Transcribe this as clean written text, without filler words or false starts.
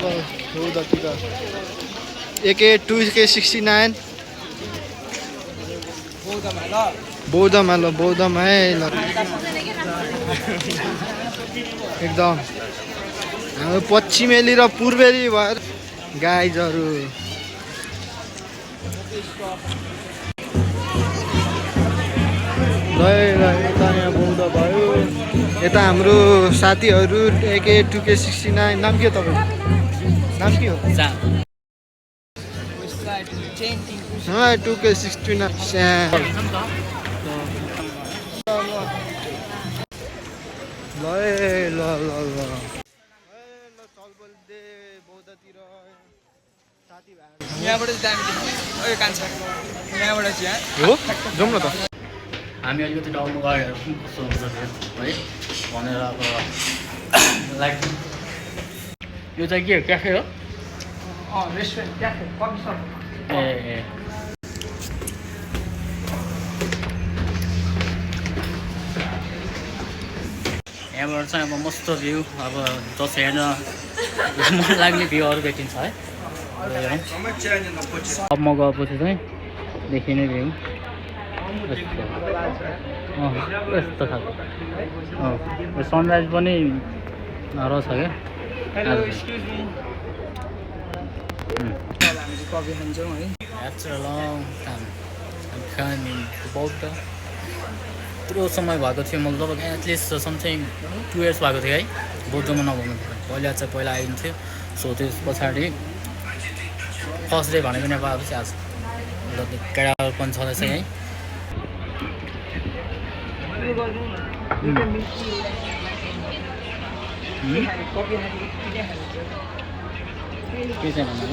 बौद्धतिर AK2K69 बौद्धमा ल बौद्धमा है ल एकदम हाम्रो पश्चिमेली र पूर्वेली भएर गाइजहरू ल यता यहाँ बौद्ध भयो यता हाम्रो साथीहरू AK2K69 नाम के हो तपाईँको नाम के हो 2K69 ल ल ल ल चलबलदे बौद्धतिर साथीभाइ यहाँबाट कान्छा यहाँबाट चाहिँ हो जाउँ न त हामी अलिकति डाउन गएर कस्तो हुन्छ है भनेर अब लाइक यो चाहिँ के हो क्याफे हो रेस्टुरेन्ट क्याफे कफी सप ए यहाँबाट चाहिँ अब मस्त भ्यू अब जस हेर्न मन लाग्ने भ्यूहरू भेटिन्छ है अब म गएपछि चाहिँ देखिने भ्यू यस्तो खालको सनराइज पनि रहेछ क्या कफी खान्छौँ है After a long time, I'm coming to Bogota. यत्रो समय भएको थियो म लगभग एटलिस्ट समथिङ 2 years भएको थियो है बौद्धमा नभउनु पहिला आइन्थ्यो सो त्यस पछाडि फर्स्ट डे भनेको नेपाल आएपछि आज केटाहरू पनि छँदैछ है के चाहिँ भन्नु